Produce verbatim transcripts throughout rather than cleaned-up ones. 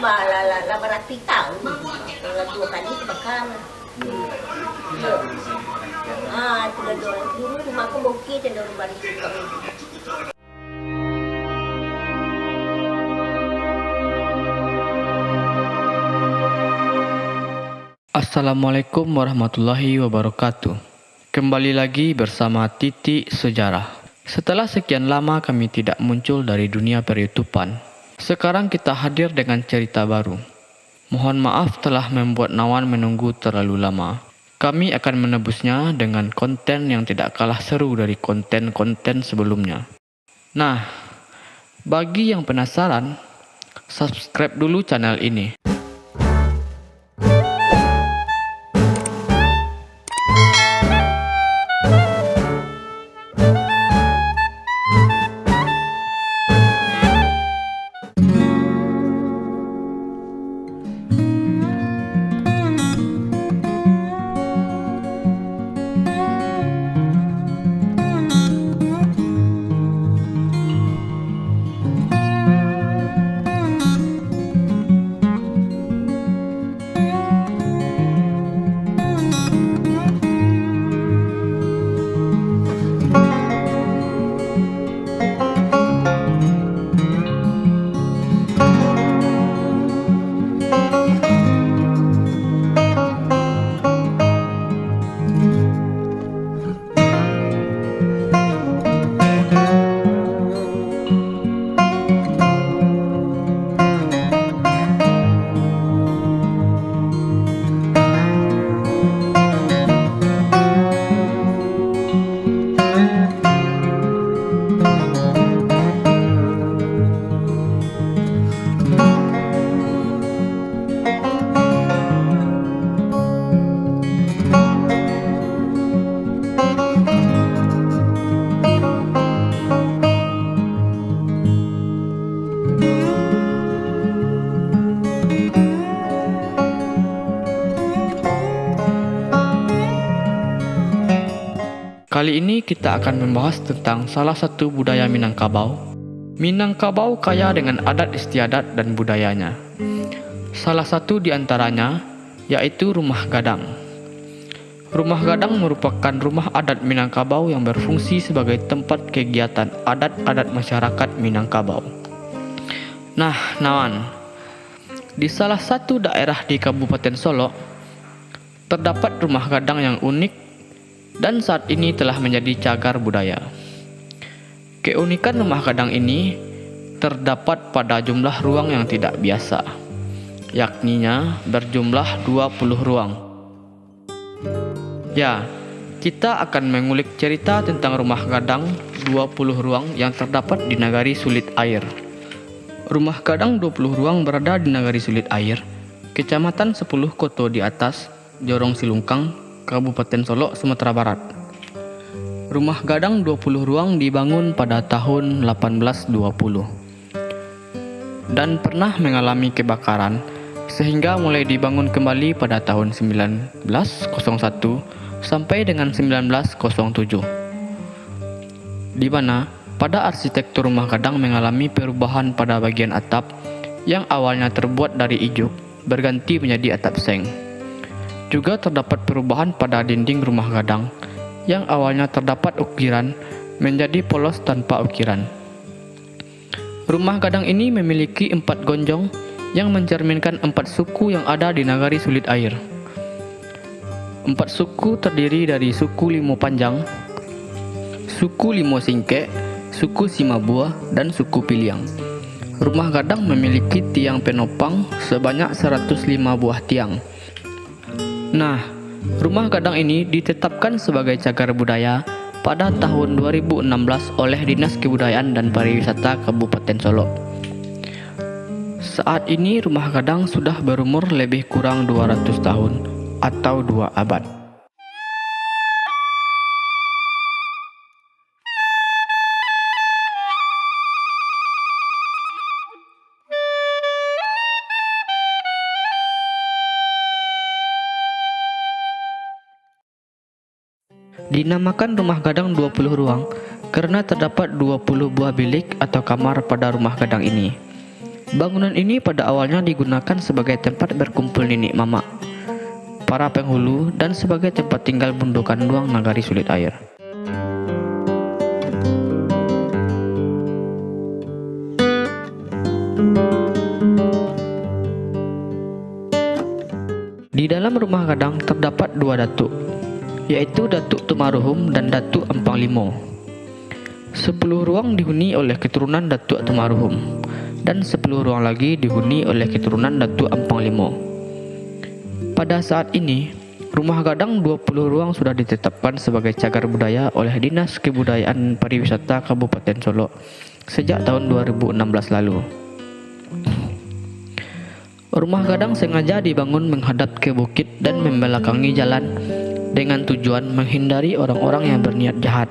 Lah, lah, lah, lah baratuih taun. Lah duo kali tabaka. Yo. Ah, tu lah duo. Dulu rumah ko bukik, tu lah rumah di situ. Assalamualaikum warahmatullahi wabarakatuh. Kembali lagi bersama Titik Sejarah. Setelah sekian lama kami tidak muncul dari dunia peryoutuban, sekarang kita hadir dengan cerita baru. Mohon maaf telah membuat nawan menunggu terlalu lama. Kami akan menebusnya dengan konten yang tidak kalah seru dari konten-konten sebelumnya. Nah, bagi yang penasaran, subscribe dulu channel ini. Kali ini kita akan membahas tentang salah satu budaya Minangkabau. Minangkabau kaya dengan adat istiadat dan budayanya. Salah satu di antaranya yaitu rumah gadang. Rumah gadang merupakan rumah adat Minangkabau yang berfungsi sebagai tempat kegiatan adat-adat masyarakat Minangkabau. Nah, nawan, di salah satu daerah di Kabupaten Solok, terdapat rumah gadang yang unik dan saat ini telah menjadi cagar budaya. Keunikan rumah gadang ini terdapat pada jumlah ruang yang tidak biasa, yakninya berjumlah dua puluh ruang. Ya, kita akan mengulik cerita tentang rumah gadang dua puluh ruang yang terdapat di Nagari Sulit Air. Rumah gadang dua puluh ruang berada di Nagari Sulit Air, Kecamatan Sepuluh Koto di Atas, Jorong Silungkang, Kabupaten Solok, Sumatera Barat. Rumah gadang dua puluh ruang dibangun pada tahun lapan belas dua puluh dan pernah mengalami kebakaran, sehingga mulai dibangun kembali pada tahun sembilan belas kosong satu sampai dengan sembilan belas kosong tujuh, di mana pada arsitektur rumah gadang mengalami perubahan pada bagian atap yang awalnya terbuat dari ijuk, berganti menjadi atap seng. Juga terdapat perubahan pada dinding rumah gadang yang awalnya terdapat ukiran menjadi polos tanpa ukiran. Rumah gadang ini memiliki empat gonjong yang mencerminkan empat suku yang ada di Nagari Sulit Air. Empat suku terdiri dari suku Limo Panjang, suku Limo Singkek, suku Simabuah, dan suku Piliang. Rumah gadang memiliki tiang penopang sebanyak seratus lima buah tiang. Nah, rumah gadang ini ditetapkan sebagai cagar budaya pada tahun dua ribu enam belas oleh Dinas Kebudayaan dan Pariwisata Kabupaten Solok. Saat ini rumah gadang sudah berumur lebih kurang dua ratus tahun atau dua abad. Dinamakan rumah gadang dua puluh ruang karena terdapat dua puluh buah bilik atau kamar pada rumah gadang ini. Bangunan ini pada awalnya digunakan sebagai tempat berkumpul niniak mamak, para penghulu, dan sebagai tempat tinggal bundo kanduang nagari Sulit Air. Di dalam rumah gadang terdapat dua datuk, yaitu Datuk Tumaruhum dan Datuk Ampang Limo. Sepuluh ruang dihuni oleh keturunan Datuk Tumaruhum, dan sepuluh ruang lagi dihuni oleh keturunan Datuk Ampang Limo. Pada saat ini, rumah gadang dua puluh ruang sudah ditetapkan sebagai cagar budaya oleh Dinas Kebudayaan Pariwisata Kabupaten Solok sejak tahun dua ribu enam belas lalu. Rumah gadang sengaja dibangun menghadap ke bukit dan membelakangi jalan, dengan tujuan menghindari orang-orang yang berniat jahat.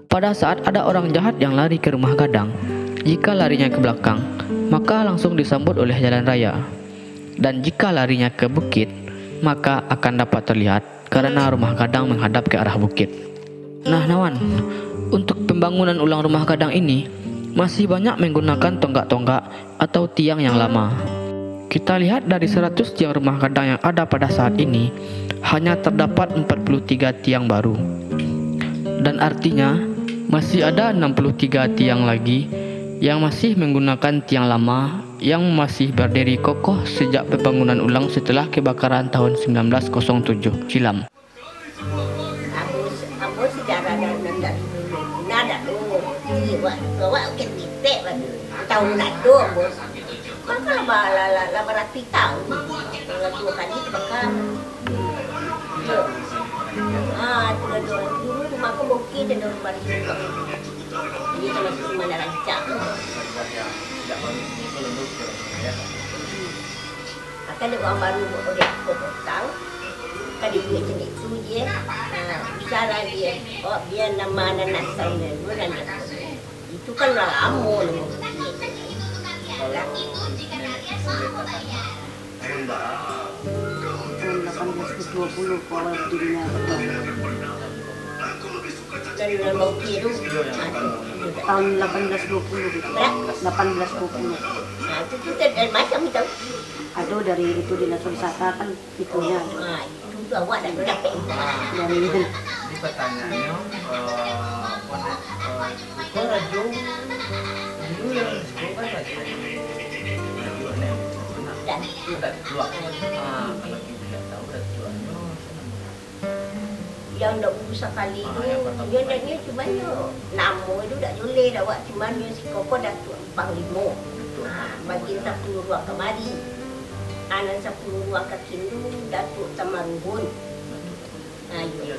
Pada saat ada orang jahat yang lari ke rumah gadang, jika larinya ke belakang, maka langsung disambut oleh jalan raya. Dan jika larinya ke bukit, maka akan dapat terlihat karena rumah gadang menghadap ke arah bukit. Nah, nawan, untuk pembangunan ulang rumah gadang ini, masih banyak menggunakan tonggak-tonggak atau tiang yang lama. Kita lihat dari seratus tiang rumah gadang yang ada pada saat ini, hanya terdapat empat puluh tiga tiang baru. Dan artinya, masih ada enam puluh tiga tiang lagi yang masih menggunakan tiang lama yang masih berdiri kokoh sejak pembangunan ulang setelah kebakaran tahun sembilan belas kosong tujuh silam. Ambo, ambo sejarah nan, nan dari dulu. Nah, dah tu. Iya, wak, wak, oke, dipek, wak. Tahun ado, ambo. Kan kalau ba-, lah, lah, lah barapi tahun. Kalau dua kali terbakar. Iya. Ah, tu dah dua. Dulu rumah aku bukit, ada rumah di sini. Ini termasuk rumah dah rancak. Akan dek urang baru buek urang kota, ka dibuek candek tu je. Ha, usahlah je. Oh, bia nama anak nasal dulu lah. Itu kan lah lamo namo. Tahun lapan belas dua puluh, awal berdirinya. Dari Lambau Kiri tu. Tahun lapan belas dua puluh gitu. Berapa? Lapan belas dua puluh. Nah, itu tu dari, dari mana kamu tahu? Aduh, dari itu dinas wisata kan itunya. Ah, itu tu awak dah dapek. Dari itu. Jadi pertanyaannya, eh, apa ni, eh, suka radio, dulu yang suka kan radio. Radio ni, mana? Dan? Ada dua. Ah, kalau kita tidak tahu radionya, apa nama? Yang dak ulu sakali tu, nyo dak nyo cuma nyo namo tu dak joleh dak wak, cuma nyo siko ko Datuak Ampang Limo. Ha, bagian sapuluah ruang kamari. Anan sapuluah ruang ka kini tu Datuak Tamarunggun. Ha, iyo.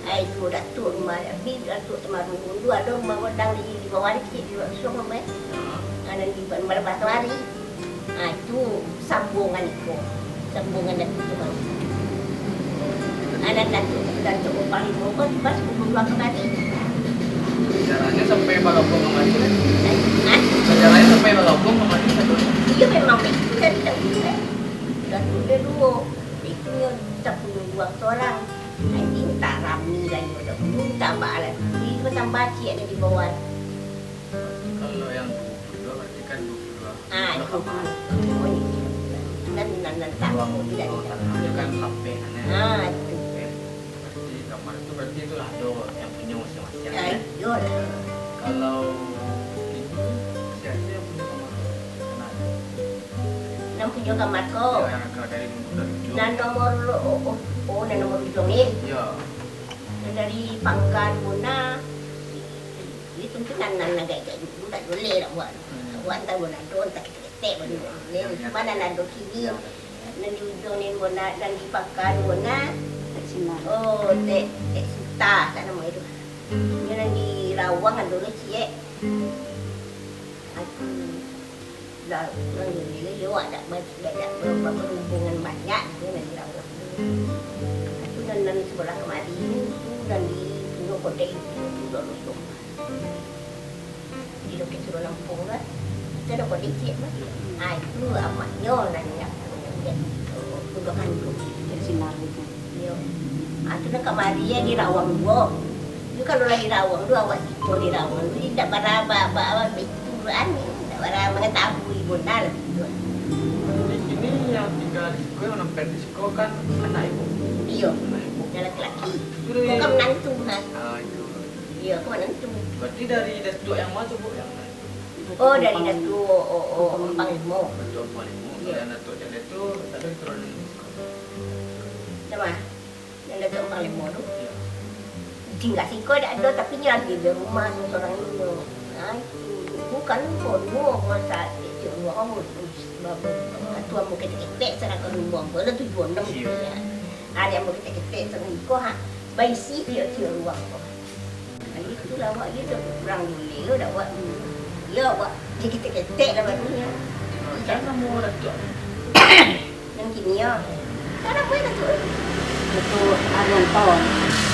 Ai, duo Datuak rumah, tapi Datuak Tamarunggun tu ado rumah godang di, di bawah ni, kecik di bawah suang rumah. Anan di bawah, bawah tu hari. Ah, itu sambungan iko. Sambungan Datuak Tuan. Anak Datuak, Datuak Ampang Limo ko pas kumpul dua kamari. Sejarahnya sampai bagabung kamari, kan? Hah? Sejarahnya sampai bagabung kamari, kan? Iyo, memang begitu dari dahulu, kan? Datuak dia duo. Itu nyo sapuluah duo sorang. Ai, minta rami lah nyo dahulu, minta baalat. Di batambah ciek di bawah. Kalau yang duo puluah duo berarti kan duo puluah duo. Ah, duo puluah duo. Nan, nan, nan, tak. Ruang, ruang tengah tu kan lapeh kan, eh. Ah, itu. Lapeh. Berarti kamar tu berarti tu lah ado yang punyo masing-masing, ah, kan? Iyo lah. Kalau itu, siapa yang punyo kamar tu? Kan ado. Nan punyo kamar ko. Iyo, yang agak dari, dari ujung. Nan nomor, oh, oh, oh, nan nomor ujung ni. Iyo. Nan dari pangka duo nah. Itu tu nan, nan, nan gaek-gaek dulu, tak boleh lah buat. Hmm. Buat entah buat nado, entah ketek-ketek, buat dulu. Iyo, iyo. Cuma nan nado kini, nan di ujung ni, buat na-, nan di pangka duo nah. Tek Sinar. Oh, tek, tek Sita, tak nama itu. Iyo, nan di Rawang ado lah ciek. Aku. Lah, urang India yo, dak ba-, dak, dak ba-, ba-, berhubungan banyak gitu nan di Rawang tu. Itu nan, nan sebelah kamari tu, nan di punyo kodek itu, tu dah rusuh. Di Bukik Surau Lampung kan, itu ado kodek ciek kan. Ah, itu amaknyo nan yang, yang, yang itu. Untuak kanduang. Dari sinar itu. Iyo. Ah, tu nan kamari yo dirawang juo. Tu kalau lah dirawang tu, awak siko dirawang tu, indak bara-, ba-, ba-, ba-, baitu, anu, indak bara mangatahui bona lah tu. Jadi kini yang tinggal di siko, yang nampek di siko kan anak ibu? Iyo. Anak ibu. Yang laki-laki. Itu dari Bukan manantu, ha. Ah, itu. Iyo, ko manantu. Berarti dari datuak yang ma tu, Bu, yang anak ibu? Oh, dari Datuak, oh, oh, Ampang Limo. Datuak Ampang Limo. Iyo. Yang Datuak Jaleh tu tak ada keturunan. Sama. Nan Datuak Ampang Limo tu. Iyo. Tingga siko dak ado, tapi nyo ado di rumah surang-surang inyo. Nah, itu. Bukan ko, duo ko sa-, kecil duo ko, babu. Atu ambo ketek-ketek, sadangkan umua ambo lah tujuah anam Iyo. tu, yo. Ari ambo ketek-ketek, sadangkan iko, ha, baisi tiok-tiok ruang ko. Nah, itulah awak, iyo, dah kurang gulai, yo, dah awak, yo, awak ketek-ketek lah baru nyo. Jan namo Datuak. Nan kini yo. Kan apo yo Datuak? Datuak Arianto.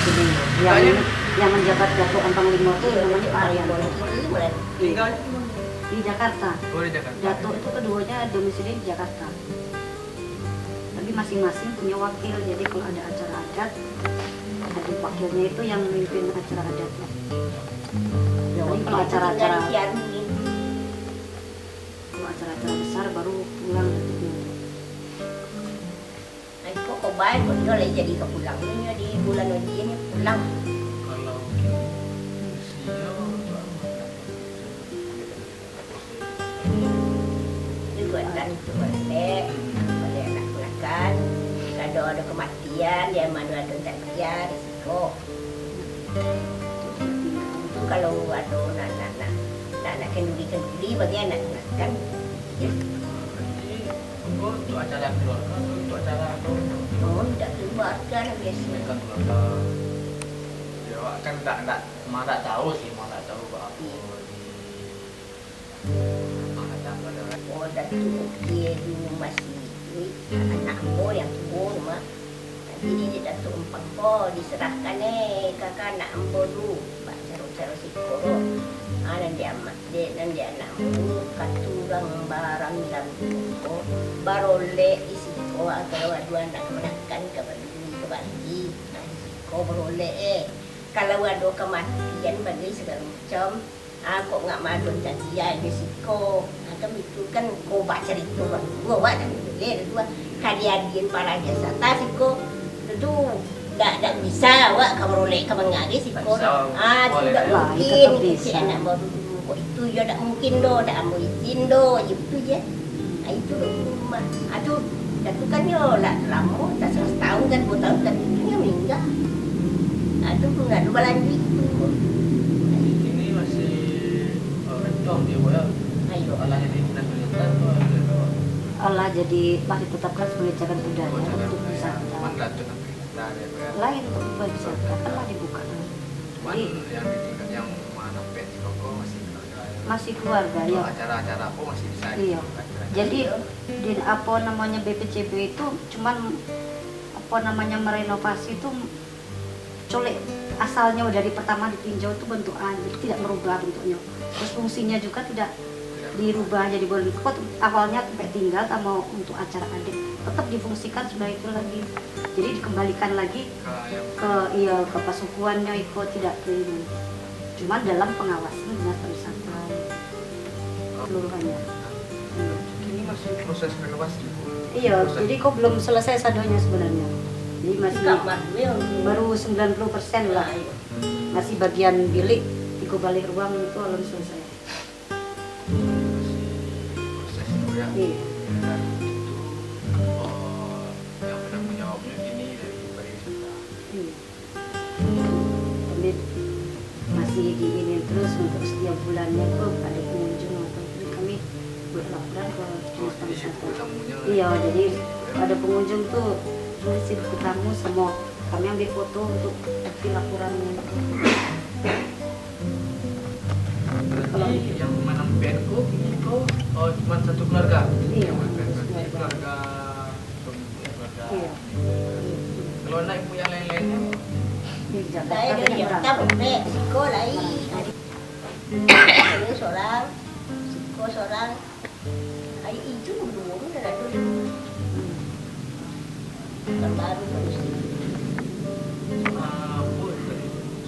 Jadi, yang, Bukannya yang menjabat Datuak Ampang Limo tu namanya Pak Arianto. Kini mulai. Tinggalnya di mana? Di Jakarta. Oh, di Jakarta. Datuak itu keduanya domisili di Jakarta. Tapi masing-masing punya wakil. Jadi kalau ada acara adat, ada wakilnya itu yang memimpin acara adat. Jadi kalau acara-acara Kalau acara-acara besar baru pulang Datuaknyo. Nah, iko ko bae, kok iyo lai jadi ka pulang. Inyo di bulan Rajab ni pulang. Kalau kini, usia baru dapat. Itu buatan tu, buat lek, buat lek anak makan. Kalau ado kematian, di ma ado-ado takziah, di siko. Tu kalau ado nak, nak, nak, nak, nak kenduri-kenduri bagi anak nak kan. Jadi, itu untuk acara keluarga atau untuk acara apa? Oh, ndak keluarga lah biaso. Bukan keluarga. Ya, awak kan ndak, ndak, ma ndak tahu sih, ma ndak tahu apa. Iya. Oh, Datuak Uki dulu masih iduik, anak ambo yang tuo tu mah. Jadi, Datuak Ampang ko diserahkan, eh, ka, ka anak ambo tu, bak caro-caro siko tu. Ah, nan di amak, dek, nan di anak ambo tu, ka turang barang dalam ko, barolek di siko, ah, kalau ado anak kamanakan, ka bagi, ka bagi. Ah, di siko barolek, eh. Kalau ado kamatian, bagi sagalo macam. Ah, kok ndak madon cacian di siko. Ah, kan itu kan ko bacarito urang tuo, awak dak buliah tu, ah. Kajadian paraja sata siko. Tu dak, dak bisa awak ka barolek ka manga di siko. Bisa. Ah, tu dak mungkin. Kecek anak baru dulu. Kok itu yo dak mungkin doh, dak ambo izin doh, yo itu je. Ah, itu dulu rumah. Ah, tu, dah tu kan yo lah lamo, tak salah setahun kan, dua tahun kan, itu nyo meninggal. Ah, tu pun ado balanjuik tu. Kini masih, eh, rentong dia, Bu, ya? Ayo. Alah jadi dinas pariwisata atau ada, Bu? Alah jadi, lah ditetapkan sebagai cagar budaya untuk wisata. Cuman lah tu nak wisata, ya, Bu, ya? Lain untuk wisata, kan lah dibuka. Cuman yang di tingkat yang ma nampek di toko masih keluarga, ya? Masih keluarga, ya. Acara-acara apa masih bisa dilakukan? Iya. Jadi, di, apa namanya, B P C B itu cuman, apa namanya, merenovasi itu colek asalnya dari pertama ditinjau itu bentuk A, jadi tidak merubah bentuknya. Terus fungsinya juga tidak dirubah jadi boleh. Kok awalnya sampai tinggal sama untuk acara adat, tetap difungsikan sudah itu lagi. Jadi dikembalikan lagi ke, iya, ke pasukuannya iko tidak ke ini. Cuman dalam pengawasan dinas pariwisata seluruhannya. Hmm. Ini masih proses renovasi, Bu? Iya, jadi kok belum selesai sadonyo sebenarnya. Jadi masih baru sembilan puluh persen lah. Masih bagian bilik, tigo baleh ruang itu belum selesai. Masih proses itu, ya. Iya. Dan itu, eh, yang bertanggung jawabnya ini dari pariwisata. Iya. Kami masih diinin terus untuk setiap bulannya tuh ada pengunjung atau, jadi kami buat laporan ke dinas pariwisata. Iya, jadi ada pengunjung tuh, terus sih ketemu sama kami ambil foto untuk bukti laporannya. Berarti yang ma nampek ko, ko, oh, cuma satu keluarga? Iya, satu keluarga. Berarti keluarga suami ibu, ya, keluarga. Iya. Kalau anak ibu yang lain-lainnya? Di Jakarta. Saya dari Jakarta, Bombay, siko lai. Ini seorang, siko seorang. Ai, itu dulu, dulu dah ada. Hmm. Kan baru kan di sini. Ah, Bu,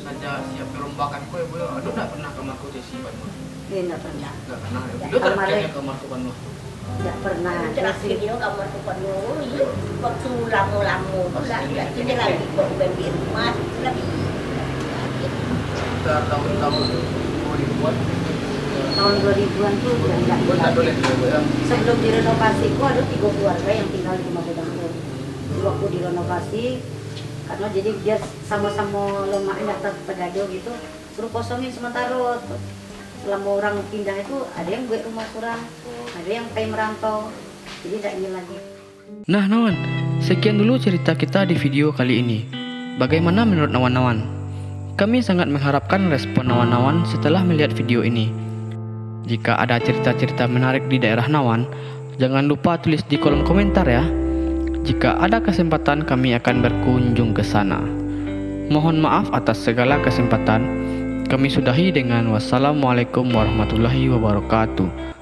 sajak siap perombakan ko, ya, Bu, ya, ado ndak pernah ka marko Cesi, Pak, Bu? Eh, ndak pernah. Ndak pernah, ya. Ndak. Beliau terakhir kali ka marko Pak Nuah tu? Ndak pernah. Terakhir Cesi. Dia ka marko Pak Nuah, iya. Waktu lamo-lamo tu lah, ndak tu dia lagi kok beli rumah, tu lah. Sekitar tahun-tahun dua ribuan. Tahun dua ribuan tu udah ndak tinggal. Udah boleh tinggal, Bu, ya? Sebelum direnovasi tu ada tiga keluarga yang tinggal di rumah Godang tu. Waktu direnovasi, karena jadi dia sama-sama lemak, ndak ter-, tergado gitu, suruh kosongin sementara tu. Selama orang pindah itu, ada yang buat rumah surang, ada yang pai merantau, jadi ndak ini lagi. Nah, Nawan, sekian dulu cerita kita di video kali ini. Bagaimana menurut Nawan-Nawan? Kami sangat mengharapkan respon Nawan-Nawan setelah melihat video ini. Jika ada cerita-cerita menarik di daerah Nawan, jangan lupa tulis di kolom komentar, ya. Jika ada kesempatan, kami akan berkunjung ke sana. Mohon maaf atas segala kesempatan. Kami sudahi dengan wassalamualaikum warahmatullahi wabarakatuh.